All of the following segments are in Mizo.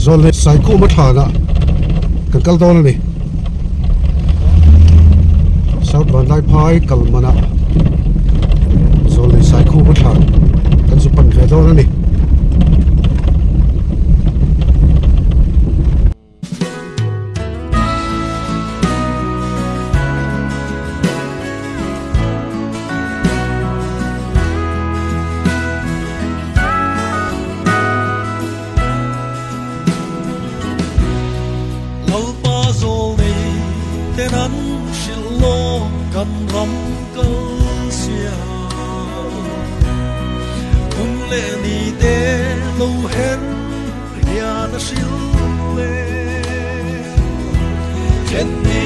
Zawlnei Saikhuma thlanah kan kal dawn a ni. South Vanlaiphai kal manah Zawlnei Saikhuma thlan kan zu pan ve dawn a ni. Lalpa zawlnei ten an hrilh lawk kan ram kal sia. Hun leh ni te lo her hian a hrilh e. Then ni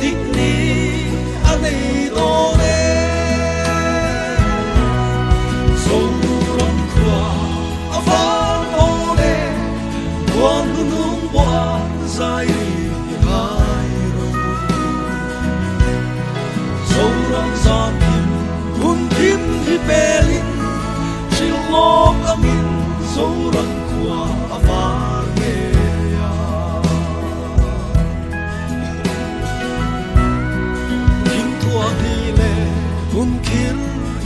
dik ni a nei dawn e. Zoram khua a vang dawn e. Tuan nung buan zai ri ngai ro. Zoram zam him hun thim hi pelin hrilh lawk angin Zoram khua a var ngei a. Thim thuah ni le hun khir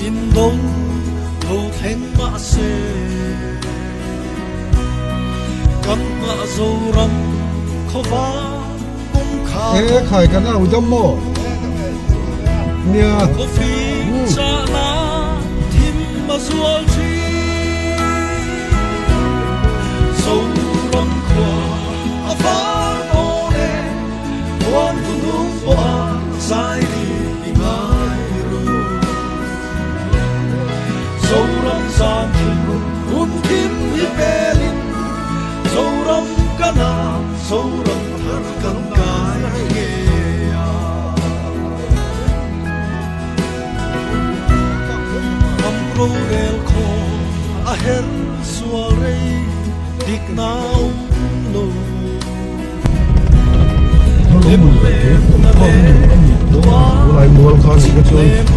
in do lo thleng mah se. Kan hngah Zoram khuavar kawngkhar E khai kan au dam maw? Nia. Khuafim chahnak thim a zual chin. Zoram khua a var dawn e, tuan nung pawh zai ri i ngai ru. Zoram zan thim hun thim hi pelin, Zoram kana Zoram thar kan kai nge a. Ram rorel khaw a her sual rei dik nau lo. Lai mual kha ni ka chuan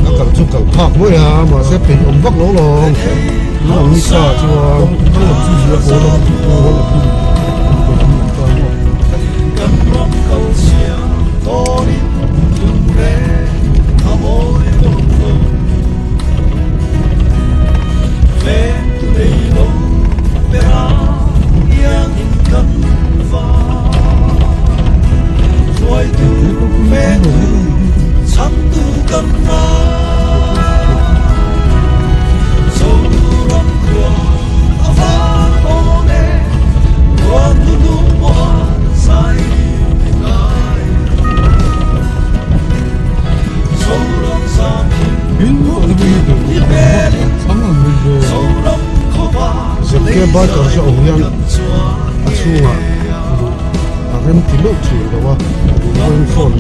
a kal chu kal phak mai a mahse peih awm vak lo lawng ang ni sa chuan Zirke biker chu awm hian a chhungah luh a rem ti meuh thin lo a, duhawm phone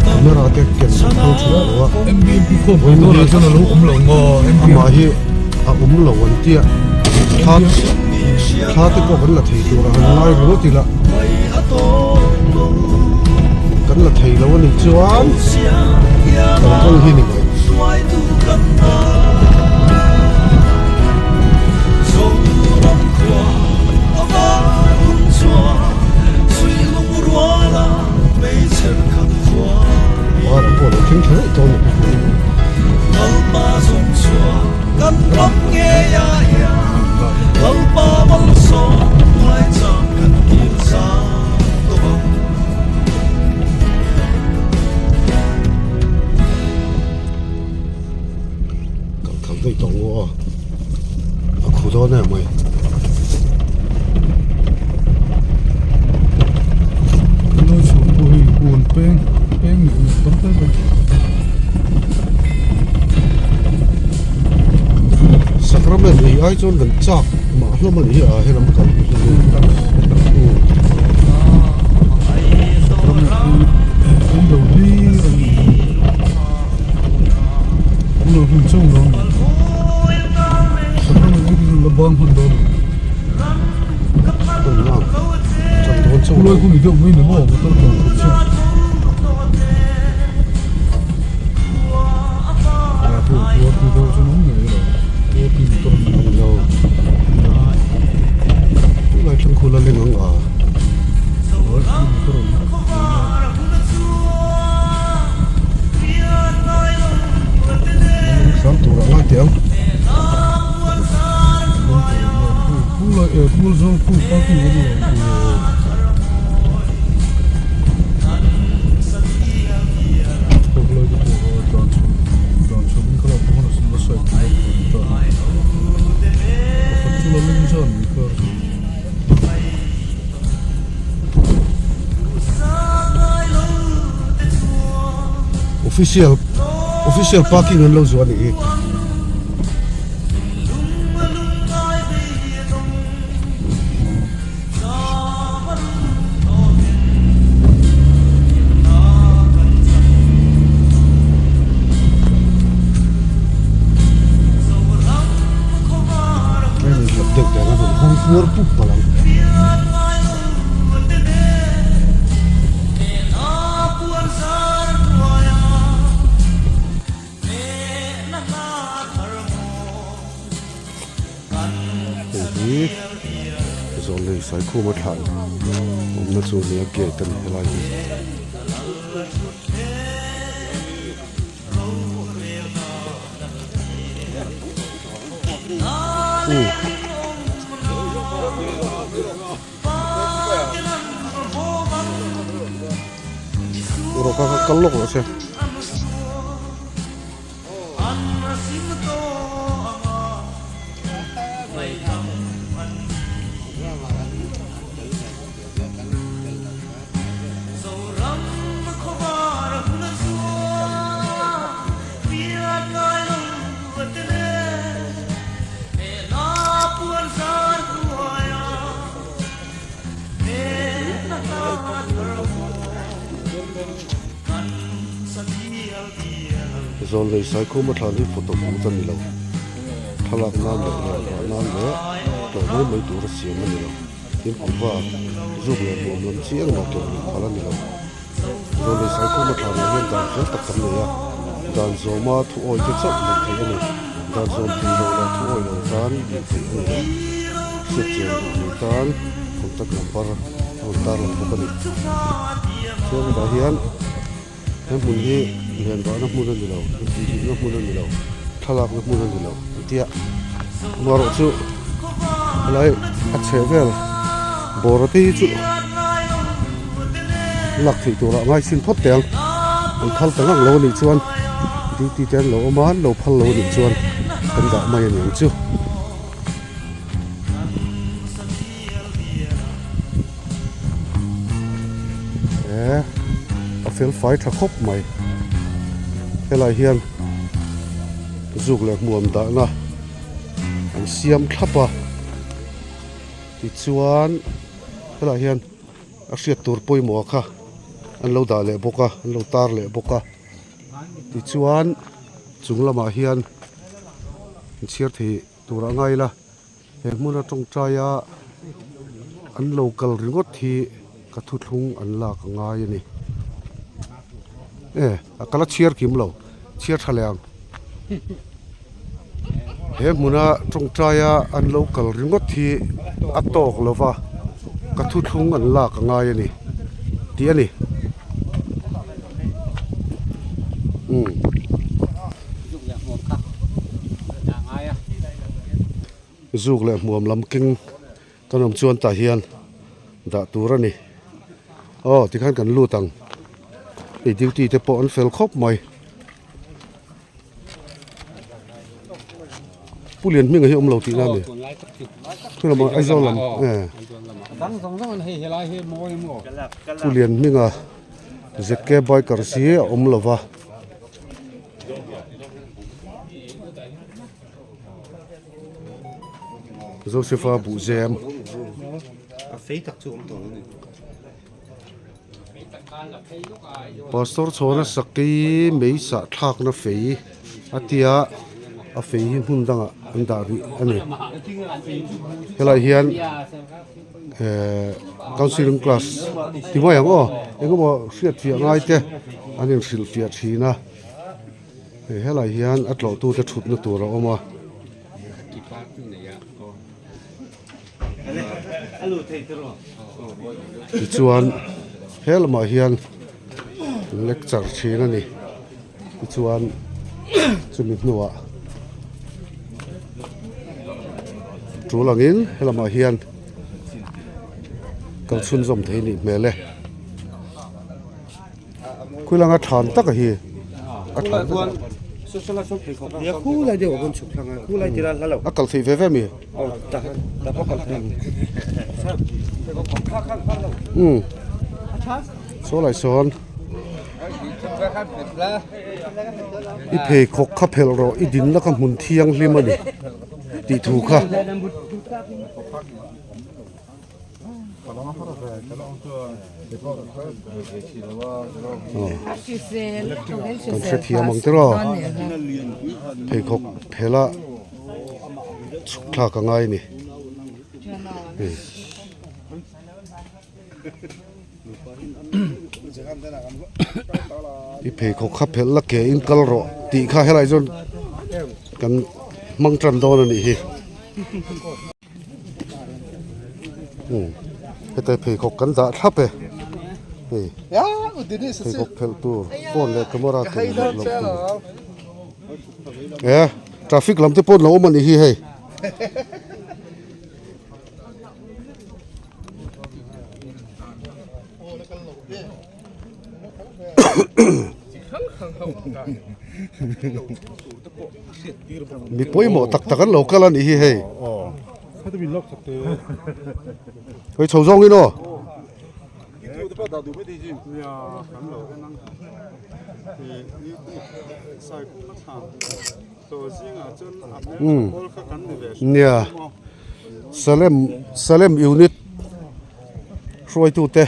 camera te ken an hmang thin lo a, amah hi a awm lo an tia thla thla te pawh kan la thei tur a han ngai ringawt ila kan la thei lo a nih chuan kan kal hi ni mai. Var pawh lo thleng thla daih tawh a ni. Kal kal daih tawh ang aw a khu dawn em mai. Sacrament ei ai chuan kan chak mah hlawm a ni hi a helam kal hi chuan Tunlai thlang khul a leng ang. Chu lai eh tual zawng khu parking awm lo eh lai te pawh kha tlan chho tlan chho in khalak pawh khan a la side te pawh kha an pakhat chu la leng zan mai car chu. Official official parking an lo zuah a nih hi. Puar pup palh ang. Hei hi zawn lei Saikhuma thlan awmna chu a ni a gate a ni helai hi. Rawh kha kal lawk rawh se. Zawnlei Saikhuma thlan hi photo booth a ni lo. Thlalak nan leh lawmhah nan leh tlawh mai mai tur a siam a ni lo. Tin kuhva zuk leh nuam lam chi engmah ken luh phal a ni lo. Zawnlei Saikhuma thlanah hian dan fel tak kan nei a, dan zawma thu awi te chauh luh theih a ni. Dan zawm thei lo leh thu awi lo tan luh theih a ni lo. Hriat chian duh nei tan contact number a rawn tar lang bawk a ni. Chuan hetah hian he hmun hi lenvahna hmun a ni lo, intihhlimna hmun a ni lo, thlalakna hmun a ni lo an ti a. Amaherawhchu helai a chheh vel bawra te hi chu lak theih turah ngai chhin phawt teh ang. An phal ta ngang lo a nih chuan duty te an lo awm a, an lo phal lo a nih chuan kan dah mai a ni ang chu. He a fel fai tha khawp mai helai hian zuk leh hmuam dahna an siam thlap a tichuan helai hian a hriat tur pawimawh kha an lo dah leh bawk a an lo tar leh bawk a tichuan chung lamah hian an chhiar thei tur a ngai la. He hmuna tawngtaia an lo kal ringawt hi ka thuthlung an lak a ngai a ni. E a kal a chhiar kim lo chhiar tha leh ang. He hmuna tawngtaia an lo kal ringawt hi a tawk lo va ka thuthlung an lak a ngai a ni tih a ni. Zuk leh hmuam lam keng kan awm chuan tah hian dah tur a ni aw tikhan kan lut ang hei duty te pawh an fel khawp mai Pu Lianhminga hi awm lo tihna a ni thu lamah Aizawl lam e Pu Lianhminga ZK bikers hi a awm lo va. Josepha buhzem Pastor chhawna sakei mei sah thlakna fei a tia a fei hi hmun dangah an dah rih a ni helaiah hian ehh counselling class ti mai ang aw engemaw hriatfiah ngai te an inhrilhfiah thin a. Hei helai hian a tlawhtute thutna tur a awm a. Tichuan he lamah hian lecture thin a ni. Tichuan chumi hnuah. tul angin helamah hian kal chhunzawm thei nih hmel e. Khawilanga than taka hi a than vek a. A kal theih ve ve mi? Umm saw lai sawn i pheikhawk kha phelh rawh i dinna kha hmun thianghlim a ni tih thu kha. Kan hrethiam ang tiraw pheikhawk phela chhuk thlak a ngai a ni i pheikhawk kha phelh la ke in kal rawh tih kha helai chuan kan hmang tan dawn a nih hi. Heta pheikhawk kan dah thlap e hei pheikhawk phelh tur phone leh camera ken leh loh tur e traffic lam te pawh an lo awm a nih hi hei. Mi pawimawh tak tak an lo kal a nih hi hei hei chho zawng in aw umm nia Salem Salem unit hruaitute.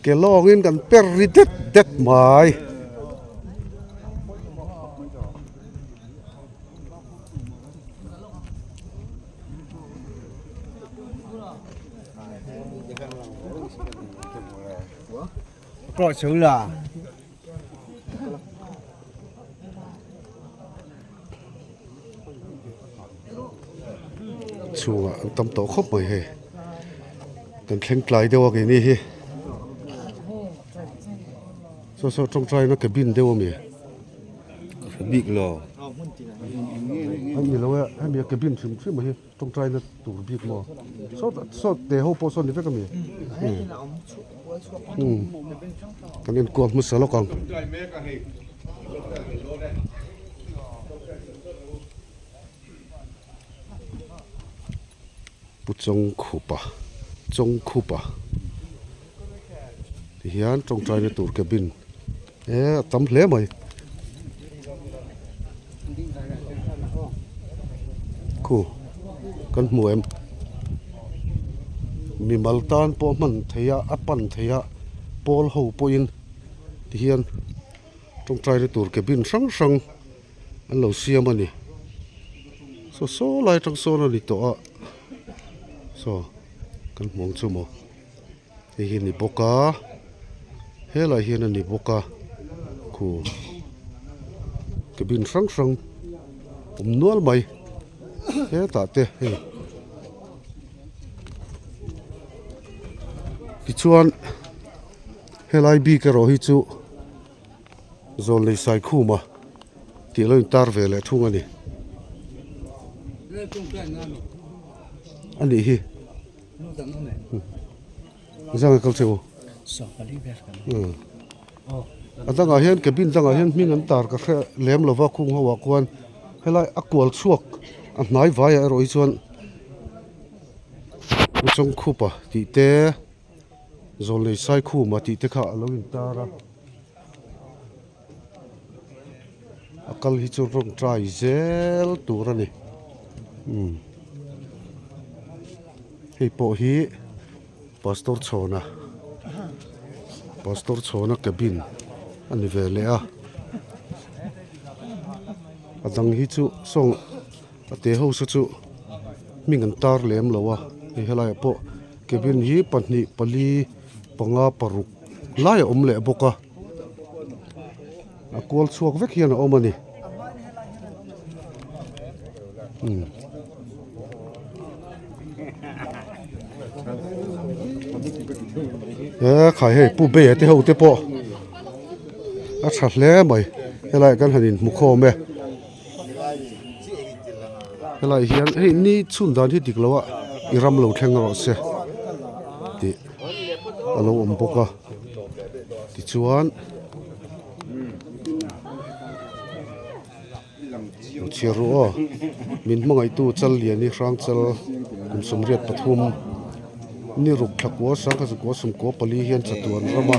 Ke lawngin kan per ri det det mai. Chhungah an tam tawh khawp mai hei kan thleng tlai deuh a keini hi saw saw tawngtaina cabin deuh a mi bik lo a ni lo e hemi a cabin hrim hrim a hi tawngtaina tur bik maw saw saw te ho pawh saw ni vek a mi umm kan enkual hmasa lawk ang. Pu Chawngkhupa Chawngkhupa ti hian tawngtaina tur cabin eh a tam hle mai khu kan hmu em mimal tan pawh hman theih a a pan theih a pawl ho pawhin ti hian tawngtaina tur cabin hrang hrang. an lo siam a ni saw saw lai atang sawn a ni tawh a saw kan hmu ang chu maw hei hi a ni bawk a helai hian a ni bawk a khu cabin hrang hrang awm nual mai hetah te hei tichuan helai bik erawh hi chu. Zawn lei sai khum a tih lo in tar ve leh thung a ni. A nih hi. Zang a kal che u. A dangah hian cabin dangah hian hming an tar ka hre lem lova khung ho ah khuan helai a kual chhuak a hnai vaiah erawh hi chuan Chawngkhupa tih te. Zawlnei Saikhuma tih te kha a lo intar a, a kal hi chu rawng trai zel tur a ni umm hei pawh hi pastor chhawna pastor chhawna cabin a ni ve leh a a dang hi chu sawng a te ho saw chu hming an tar lem lo a hei helaiah pawh cabin hi pahnih pali panga paruk lai a awm leh bawk a a kual chhuak vek hian a awm a ni umm. He khai hei pu beia te ho te pawh. A tha hle mai helaiah kan han inhmu khawm e helaiah hian hei ni chhun dan hi dik lo a i ram lo thleng rawh se tih a lo awm bawk a tichuan. Chhiar ru aw, min hmangaihtu chal lian hi Hrangchal kum 83 ni ruk thla kua sangkhat zakua sawmkua pali hian chatuan rama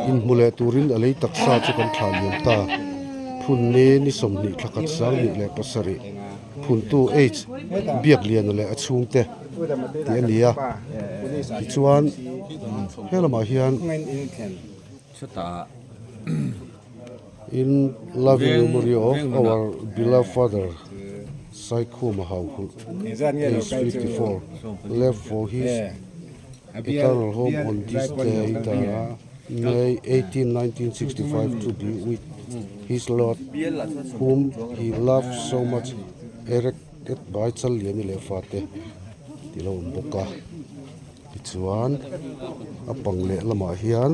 inhmu leh turin a lei taksa chu kan thlah liam ta. Phun ni ni 20 thla khat 27 phuntu H Biakliana leh a chhungte tih a ni a, tichuan he lamah hian. In loving memory of our beloved father Saikhuma Hauhulh, age 54, left for his eternal home on this day, the May 18, 1965 to be with his Lord whom he loved so much, erected by Challiani leh fate tih lo awm bawk a. Tichuan a pang leh lamah hian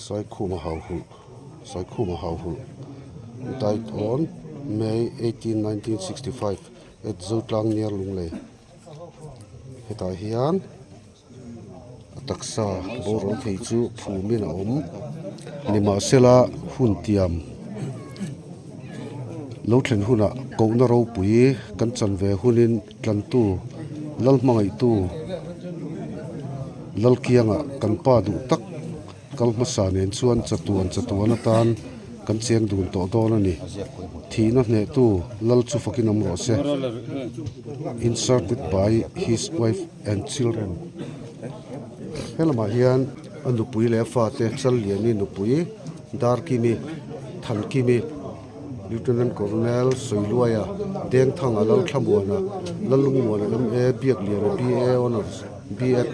Saikhuma hauhulh Saikhuma hauhulh died on May 18, 1965 at Zotlang near Lunglei hetah hian a taksa boral thei chu phumin a awm nimahsela hun tiam lo thlen hunah kohna ropui kan chan ve hunin tlantu lalhmangaihtu lalkiangah kan pa duh tak kal hmasa nen chuan chatuan chatuan atan kan cheng dun tawh dawn a ni. Thihna hnehtu lal chu fakin awm rawh se. Inserted by his wife and children. He lamah hian a nupui leh a fate Challiani nupui Darkimi, Thankimi, Lieutenant Colonel Sawiluaia, Dengthanga, Lalthlamuana, Lallungmuana MA, Biakliana BA Honours, B.Ed,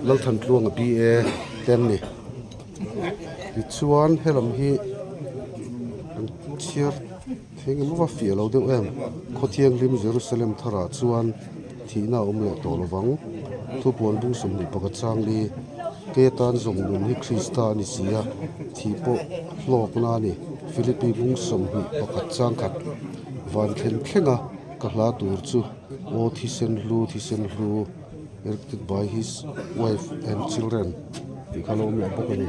Lalthantluanga BA te an ni. Tichuan helam hi an chhiar thei engemaw va fiah lo deuh em Khawthianghlim Jerusalem tharah chuan thihna a awm leh tawh lovang thupuan bung 21 changli ke tan zawng nun hi Krista a ni si a thih pawh hlawkna a ni Philippi bung 21 chang khat van thlen thlenga ka hla tur chu aw thisen hlu thisen hlu. Erected by his wife and children tih kha a lo awm leh bawk a ni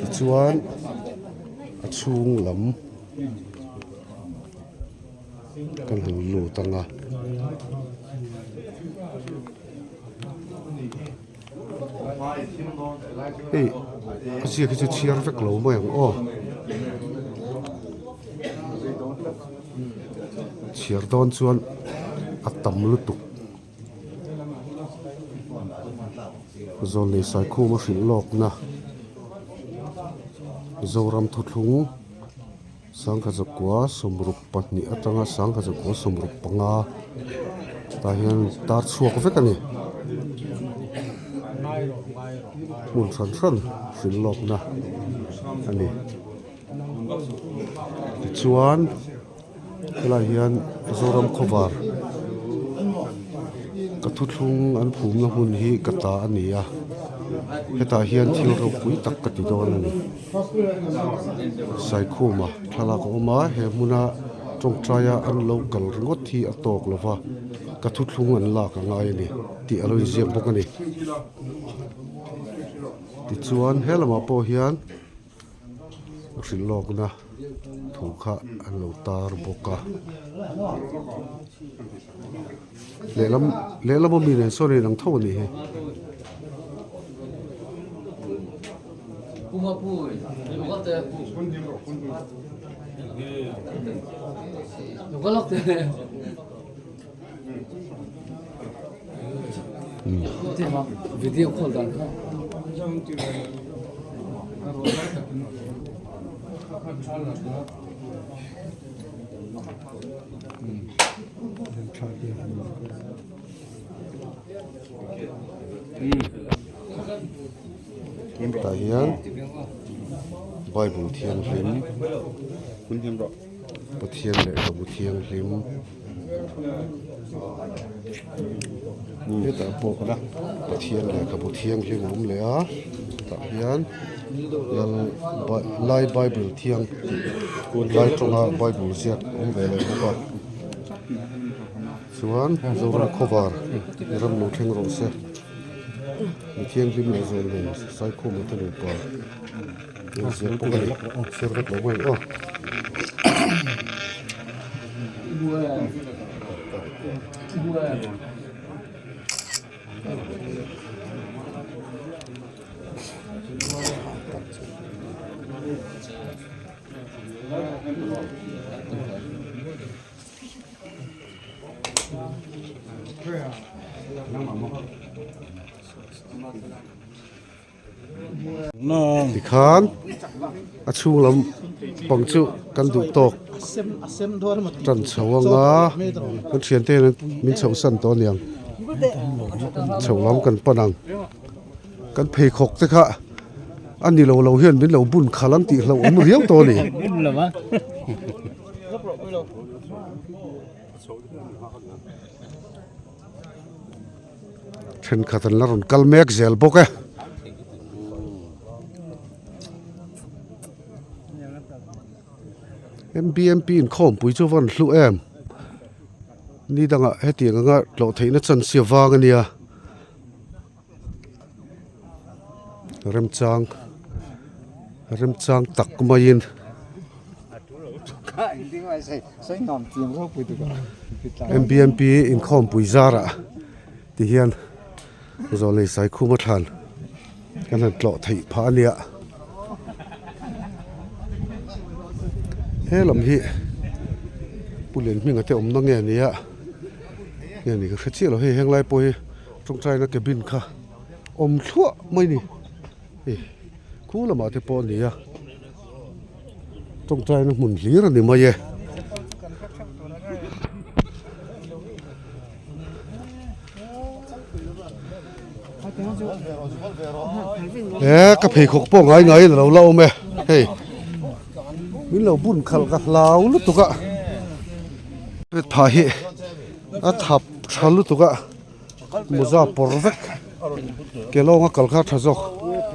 tichuan a chhung lam kan han lut ang a. Hei a ziak hi chu chhiar vek lo mai ang aw chhiar dawn chuan a tam lutuk zawn leh saikhum a hrilh lawk na Zoram thuthlung 1962 atanga 1965 tah hian tar chhuak vek a ni hmun hran hran hrilh lawkna a ni tichuan helaiah hian Zoram khawvar ka thuthlung an phumna hmun hi ka ta a ni a hetah hian thil ropui tak ka ti dawn a ni. Saikhuma thlalak a awm a he hmuna tawngtaia an lo kal ringawt hi a tawk lo va ka thuthlung an lak a ngai a ni tih a lo inziak bawk a ni tichuan he lamah pawh hian hrilh lawkna thu kha an lo tar bawk a lehlam lehlam a mi nen sawn a inang tho a nih hi. Video call dan kha. Tah hian Bible thianghlim Pathian lehkhabu thianghlim. Hetah pawh Pathian lehkhabu thianghlim a awm leh a, tah hian lal lai bible thiang tih lai tawnga bible ziak a awm ve leh bawk a. Chuan Zoram khawvar i ram lo thleng rawh se. Mi thianghlim leh zawn nei Saikhuma te nupa in ziak bawk a ni. Chhiar vek lo mai aw. Tikhan a chhung lam pang chu kan duh tawk tan chho anga kan thiante hian min chhoh san tawh aniang chho lam kan pan ang kan pheikhawk te kha a ni lo lo hian min lo bun khalh ang tih hlauh awm riau tawh a ni. Thenkhat an la rawn kal mek zel bawk e. MBMP inkhawmpui chu va rawn hlu em ni dangah hetiang anga tlawh theihna chance hi a vang a nia remchang remchang tak maiin. MBMP inkhawmpui zarah ti hian Zawlei Saikhuma thlan kan han tlawh theih phah a nia. He lam hi Pu Lianhminga te awmna nge nia nge ni ka hre chiah lo hei henglai pawh hi tawngtaina cabin kha awm thluah mai ni hei khu lamah te pawh a ni a tawngtaina hmun hlir a ni mai e. He ka pheikhawk pawh ngai ngaiin a lo la awm e hei min lo bun khalh ka hlau lutuk a phah hi a thap tha lutuk a mawza pawr vek ke lawnga kal kha a tha zawk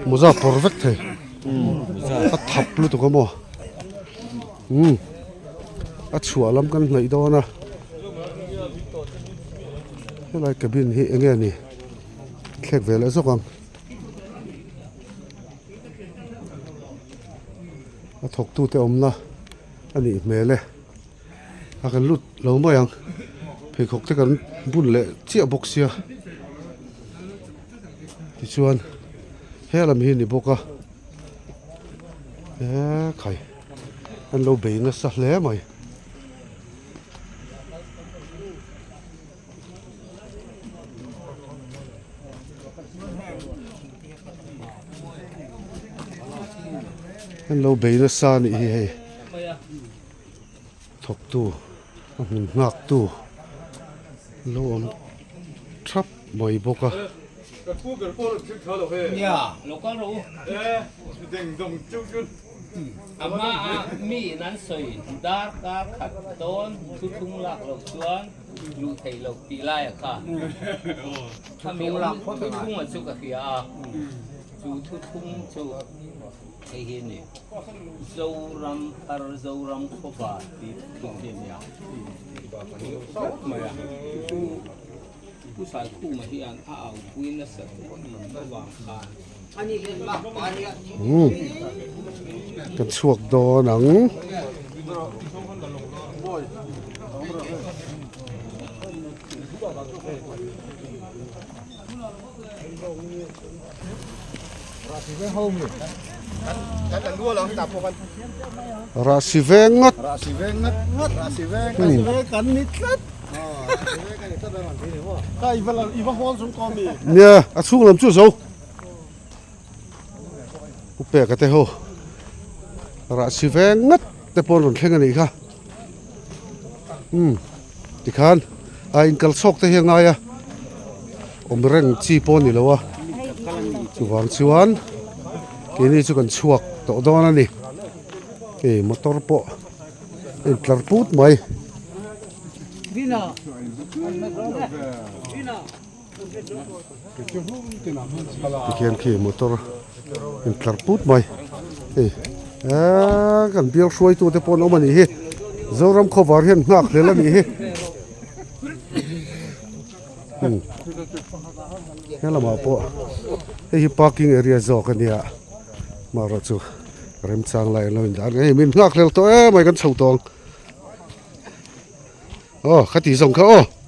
mawza pawr vek thei a thap lutuk a maw umm a chhuah lam kan hnaih dawn a helai cabin hi eng nge ni thlek ve leh zawk ang a thawk tute awmna a nih hmel e. A kan lut lo mai ang pheikhawk te kan bun leh chiah bawk sia tichuan he lam hi a ni bawk a he khai an lo bei nasa hle mai. An lo bei nasa a nih hi hei. Thawktu a hmun nghaktu lo awm thap mai bawk a. Hei hi a ni. Zoram thar Zoram khawva tih thil hi a nia. Tlat mai a. Chu Pu Saikhuma hian a aupui nasa avang khan. Umm ka chhuak dawn ang. Rahsi veng ngawt nia a chhung lam chu zo u peka te ho rahsi veng ngawt te pawh an rawn thleng a nih kha umm tikhan a inkal chhawk te hi a ngai a awm reng chi pawh a ni lo a chuvang chuan keini chu kan chhuak tawh dawn a ni hei motor pawh a intlar put mai. Tikhian khi motor intlar put mai hei eee kan bial hruaitu te pawh an awm a nih hi Zoram khawvar hian nghak hlel a nih hi he lamah pawh hei hi parking area zawk a nia amaherawhchu remchang lai an lo indah a hei min nghak hlel tawh em mai kan chho tawng aw khati zawng kha aw.